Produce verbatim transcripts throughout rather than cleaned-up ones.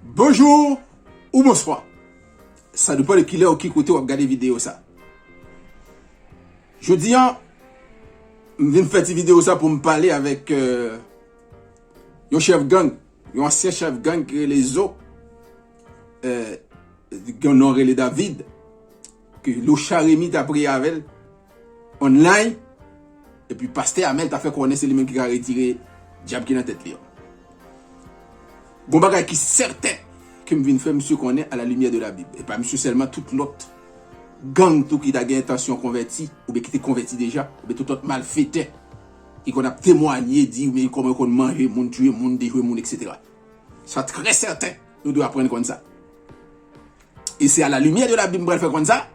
Bonjou ou bonswa. Sa depann de kilè ou ki kote w ap gade videyo sa. Jodi a, m vin fè ti videyo sa pou m pale avèk, euh, yon chèf gang, yon ansyen chèf gang ki rele Zo. Euh, gen yon non rele David, ke Locha Remy ta priye avè l online, epi pastè Amel ta fè konnen se li menm ki ka retire dyab ki nan tèt li an. Gon bagay ki sèten ke m vin fè misye konnen à la lumière de la Bible. E pa misye sèlman, tout lòt gang tou ki ta gen entansyon konvèti, oubyen ki te konvèti deja, oubyen tout lòt malfetè ki konn ap temwanye, di men kòman yo konn manje moun, tiye moun, dejwe moun, et cetera. Sa trè sèten, nou dwe aprann konn sa. E se à la lumière de la Bible m pral fè konn sa.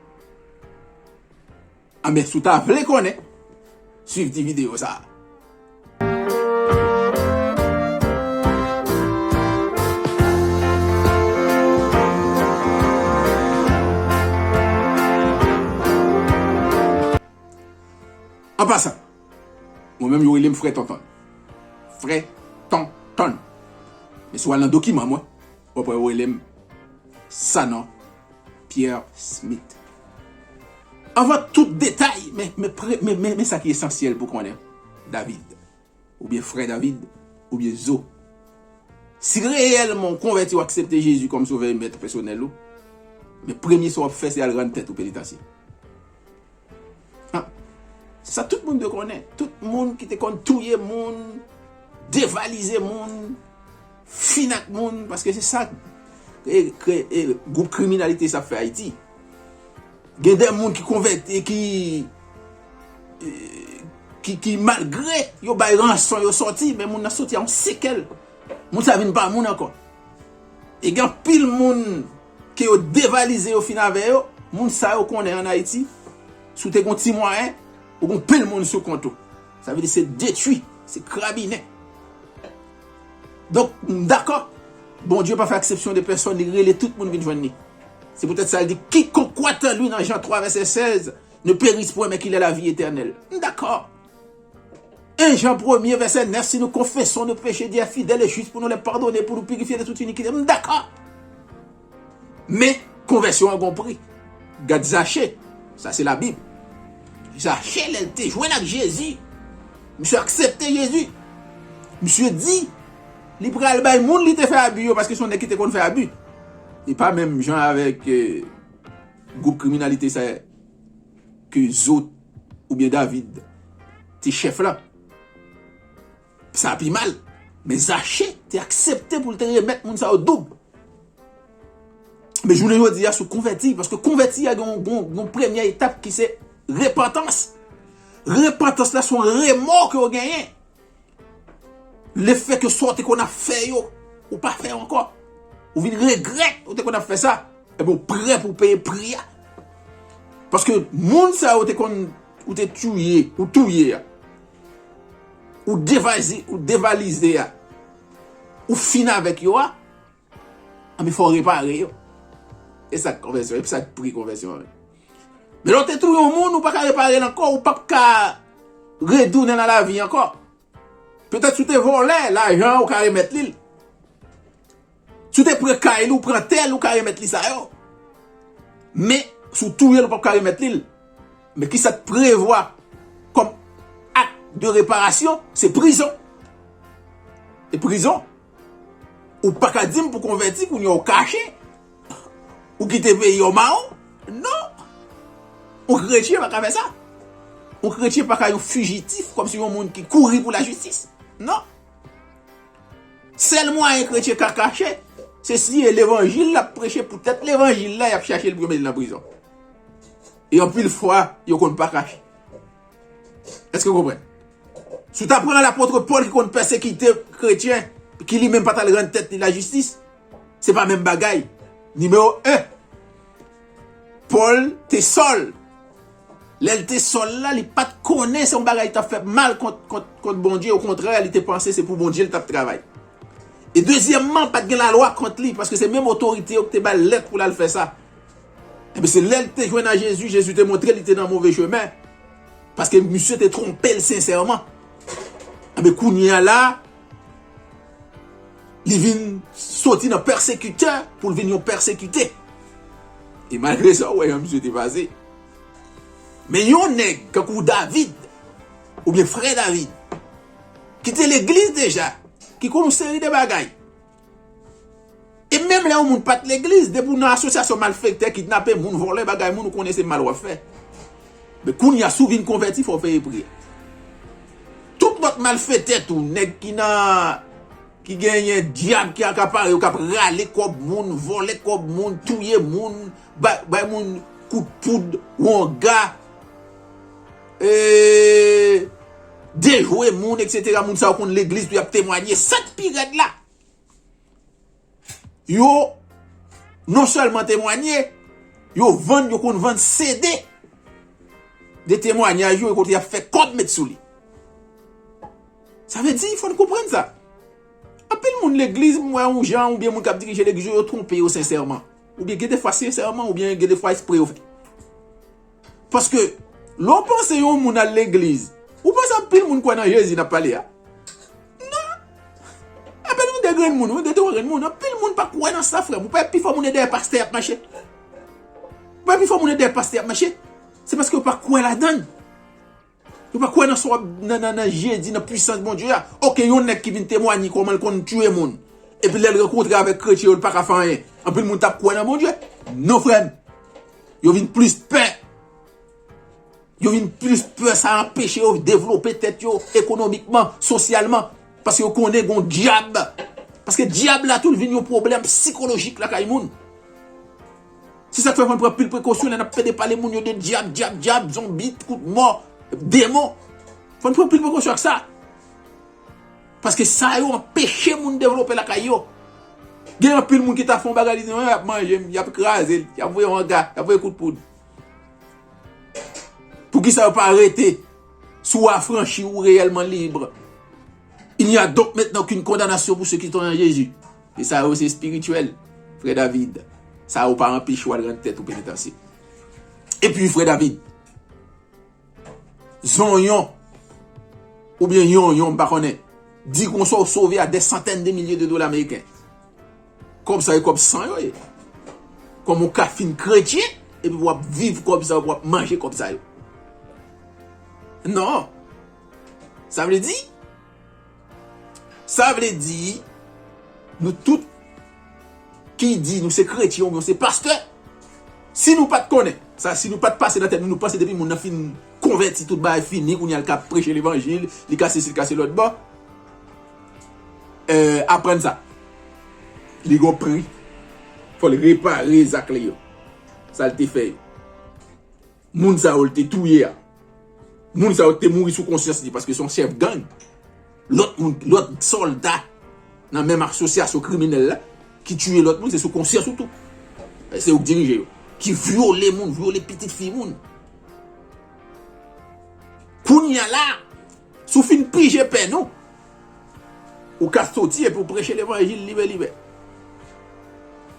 Anben, si w ta vle konnen, swiv ti videyo sa a. An pasan, mwen menm yo rele m Frè Tonton. Frè Tonton. Men si w al nan dokiman mwen, w ap wè yo rele m Sanon Pierre Smith. Anvan tout detay, men, men, pre- men, men, men sa ki esansyèl pou konnen, David, oubyen Frè David, oubyen Zo. Si reyèlman w konvèti, w aksepte Jezi kòm sovè e mèt pèsonèl ou, men premye sa w ap fè, se al rann tèt ou penitansye. Ah, se sa tout moun dwe konnen. Tout moun ki te konn touye moun, devalize moun, fin ak moun, paske se sa e, e, e, gwoup kriminalite sa ap fè Ayiti. Gen de moun ki konvèti, ki, e, ki, ki malgre yo bay ranson, yo sòti, men moun nan sòti a yon sekèl. Moun sa vin pa moun ankò. E gen anpil moun ke yo devalize, yo fin avè yo, moun sa yo konnen ann Ayiti, si w te gon ti mwayen, ou gon pil moun sou kont ou. Sa vle di se detwi, se krabinen. Donk, m dakò. Bondye pa fè aksepsyon de pèsòn, li rele tout moun vin jwenn li. Se poutèt sa, li di, quiconque croit en lui, nan Jan twa vèsè sèz, ne périsse point, mais qu'il ait la vie éternelle. M dakò. En Jan premye, vèsè nèf, si nous confessons nos péchés, Dieu est fidèle et juste pour nous les pardonner, pour nous purifier de toute iniquité. M dakò. Men, konvèsyon an gon pri. Gad Zache. Sa se Labib. Zache, lè l te jwenn ak Jezi, misye aksepte Jezi. Misye di, li pral bay moun li te fè abi yo, paske se yon nèg ki te konn fè abi. Li pa menm jan avèk, eh, gwoup kriminalite sa ke Zo oubyen David te chèf la. Sa pi mal. Men Zache te aksepte pou l te remèt moun sa yo doub. Men jounen jodi a, si w konvèti, paske konvèti a gen yon, gen yon, gen yon premyè etap ki se repantans. Repantans la se yon remò ke w genyen. Lefètke sa w te konn ap fè yo, ou pa fè yo ankò. Ou vin regrèt ou te konn ap fè sa. Ebyen, ou prè pou w peye pri a. Paske moun sa yo te konn, ou te touye, ou touye a, ou devazi-, ou devalize a, ou fin avèk yo a, anben, fò w repare yo. E sa k konvèsyon, e sa k pri konvèsyon an. Men lè w te touye yon moun, ou pa ka repare l ankò, ou p ap ka retounen nan lavi ankò. Petèt si w te vòlè lajan, ou ka remèt li l. Si w te pran kay li, ou pran tè l, ou ka remèt li sa yo. Men, si w touye l, ou p ap ka remèt li l. Men kisa k prevwa kòm ak de reparasyon? Se prizon. E prizon, ou pa ka di m pou konvèti, kounye a w kache, ou kite peyi a w mawon. Non! Yon kretyen pa ka fè sa. Yon kretyen pa ka yon fijitif, kòmsi yon moun ki kouri pou lajistis. Non! Sèl mwayen kretyen ka kache, se si e levanjil l ap preche, poutèt levanjil la, y ap chache l pou yo mete l nan prizon. E anpil fwa, yo konn pa kache. Èske w konprann? Si w ta pran lapot Pòl ki konn pèsekite kretyen, ki li menm pa t al rann tèt li lajistis, se pa menm bagay. Nimewo en, Pòl te sòl. Lè l te sòl la, li pa t konnen se yon bagay ki t ap fè mal kont, kont, kont Bondye. Okontrè, li te panse se pou Bondye l t ap travay. E dezyèmman, pa t gen lalwa kont li, paske se menm otorite yo ki te ba l lèt pou l al fè sa. Ebyen, se lè l te jwenn ak Jezi, Jezi te montre l li te nan move chemen. Paske misye te twonpe l sensèman. Ebyen, kounye a la, Li vin soti nan pèsekitè pou l vin yon pèsekite. E malgre sa, ou wè jan misye te pase. Men yon nèg kankou David, oubyen frè David, ki te legliz deja, ki konn yon seri de bagay. E menm lè yon moun pa t legliz, depi w nan asosyasyon malfektè, kidnape moun, vòlè bagay moun, ou konnen se mal w ap fè. Men kounye a, si w vin konvèti, fò w peye pri a. Tout lòt malfetè tou, nèg ki nan, ki genyen dyab ki akapare yo, k ap rale kòb moun, vòlè kòb moun, touye moun, bay, bay moun kout poud, wonga, e, dejwe moun, etsetera. Moun sa yo konn legliz tou, y ap temwanye. Sa k pi rèd la, yo non sèlman temwanye, yo vann, yo konn vann C D de temwanyaj yo, e kote y ap fè kòb met sou li. Sa vle di, fò n konprann sa. Anpil moun legliz, m wè yon jan, oubyen moun k ap dirije legliz yo, yo twonpe yo sensèman. Oubyen gen defwa sensèman, oubyen gen defwa espre yo fè. Paske, lè w panse yon moun al legliz, ou panse anpil moun kwè nan Jezi n ap pale a? Non. Apèn yon de grenn moun, yon de twa grenn moun. Anpil moun pa kwè nan sa, frè m. Ou pa wè pifò moun e dèyè pastè y ap mache? Ou pa wè pifò moun e dèyè pastè y ap mache? Se paske yo pa kwè ladan l. Yo pa kwè nan sa w ap, nan, nan, nan Jezi, nan pwisans Bondye a. Oke, yon nèg ki vin temwanye kòman l konn tiye moun. Epi lè l rankontre avèk kretyen yo, l pa ka fè anyen. Anpil moun t ap kwè nan Bondye. Non, frè m. Yo vin plis pè. Yo vin plis pè, sa anpeche yo devlope tèt yo ekonomikman, sosyalman. Paske yo konnen gon dyab. Paske dyab la tou, l vin yon pwoblèm sikolojik lakay moun. Se sa k fè fò n pran pil prekosyon lè n ap pede pale moun yo de dyab, dyab, dyab, zonbi, kout mò, demon. Fò n pran pil prekosyon ak sa. Paske sa yo anpeche moun devlope lakay yo. Gen anpil moun ki ta fè yon bagay, li di, "Non, y ap manje m, y ap kraze l, y ap voye wanga, y ap voye kout poud." Poukisa yo pa rete? Si w afranchi, ou reyèlman lib. Il n'y a donc maintenant aucune condamnation pour ceux qui sont en Jésus. E sa yo se espirityèl, frè David. Sa yo pa anpeche w al rann tèt ou penitansye. Epi, frè David, zonyon, oubyen yonyon, m pa konnen, di konsa w sove a dè santèn de milye de dola ameriken. Kòb sa yo, kòb san yo ye. Kòman w ka fin kretyen, epi w ap viv kòb sa yo, w ap manje kòb sa yo? Non. Sa vle di, sa vle di, nou tout ki di nou se kretyen oubyen se pastè, si nou pa t konnen, sa, si nou pa t pase nan tèt nou, nou panse depi moun nan fin konvèti, tout bagay fini, kounye a l ka preche levanjil, li ka sesi, l ka se lòt bò. Eh, aprann sa. Li gon pri. Fò l repare zak li yo. Sa l te fè yo. Moun sa yo l te touye a. Moun sa yo te mouri sou konsyans li paske se yon chèf gang. Lòt moun, lòt sòlda nan menm asosyasyon kriminèl la ki tiye lòt moun, se sou konsyans ou tou. Se yo k dirije yo. Ki vyole moun, vyole pitit fi moun. Kounye a la, si w fin pije pèn ou, ou ka soti epi w preche levanjil libè libè.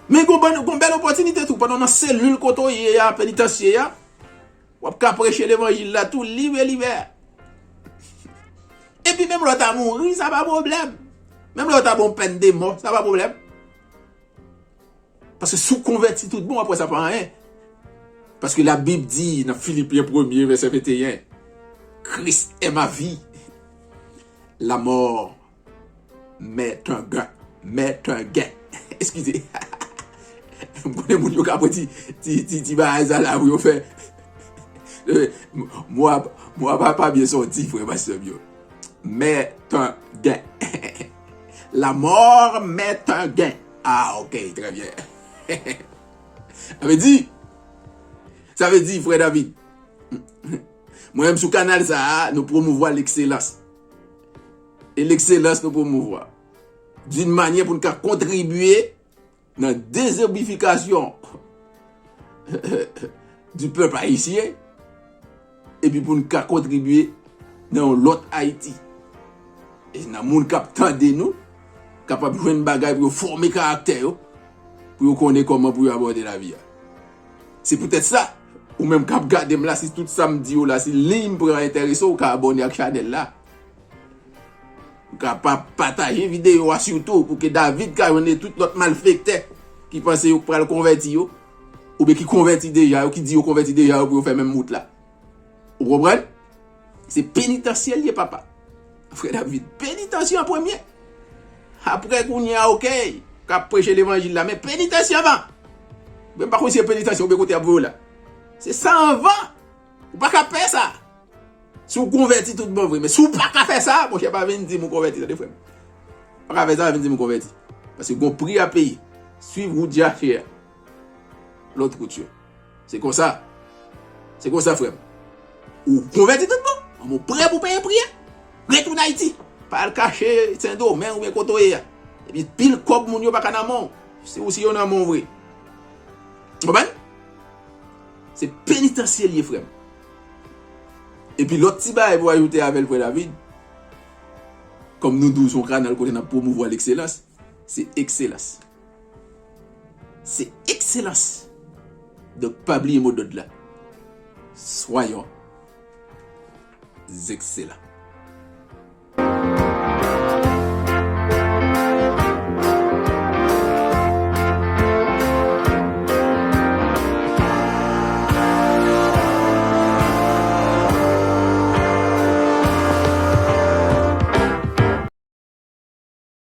Men gon bann, gon bèl opòtinite tou, pandan w nan selil kote w ye a, penitansye a, w ap ka preche levanjil la tou libè libè. Epi menm lè w ta mouri, sa pa pwoblèm. Menm lè w ta ba w pèn de mò, sa pa pwoblèm. Paske si w konvèti tout bon, w ap wè sa pa anyen. Paske Labib di nan Filipyen premye, vèsè venteyen, Christ est ma vie, la mort m'est un gain. M'est un gain. Eskize. M konnen moun yo ka pran ti, ti, ti, ti bagay sa la pou yo fè. Mo a, mo a pa, pa byen sòti, frè pastè m yo. M'est un gain. La mort m'est un gain. Ah, ok, trè byen. Sa vle di, sa vle di, frè David, mwen menm sou kanal sa a, nou pwomouvwa lekselans. E lekselans nou pwomouvwa. D'une manière pou n ka kontribye nan dezombifikasyon di pèp ayisyen, epi pou n ka kontribye nan yon lòt Ayiti. E nan moun k ap tande nou, kapab jwenn bagay pou yo fòme karaktè yo, pou yo konnen kòman pou yo abòde lavi a. Se poutèt sa, ou menm k ap gade m la, si tout sa m di yo la, si liy m pran enterese w, ou ka abòne ak chanèl la. kapab pataje videyo a sitou pou ke David ka jwenn tout lòt malfektè ki panse yo pral konvèti yo, oubyen ki konvèti deja yo, ki di yo konvèti deja yo pou yo fè menm wout la. Ou konprann? Se penitansye l ye, papa. Frè David, penitansye an premye. Apre kounye a, oke, k ap preche levanjil la, men penitansye anvan. Mwen pa konn si se penitansye oubyen kote y ap voye w la. Se sa anvan. Ou pa ka pè sa. Si w konvèti tout bon vre, men si w pa ka fè sa, monchè, pa vin di m ou konvèti, tande, frè m. Pa ka fè sa, vin di m ou konvèti. Paske gon pri a peye. Swiv wout Jache a. Lòt wout yo. Se konsa. Se konsa, frè m. Ou konvèti tout bon. Ou prè pou peye pri a. Retounen Ayiti. Pa al kache Sendomeng oubyen kote w ye a. Epi pil kòb moun yo pa ka nan men w. Si ou si yo nan men w vre. Konprann? Se penitansye l ye, frè m. Epi lòt ti bagay pou ajoute avè l, frè David, kòm nou di w se yon kanal kote n ap pwomouvwa lekselans, se ekselans. Se ekselans. Donk, pa bliye mo dòd la. Soyons excellents.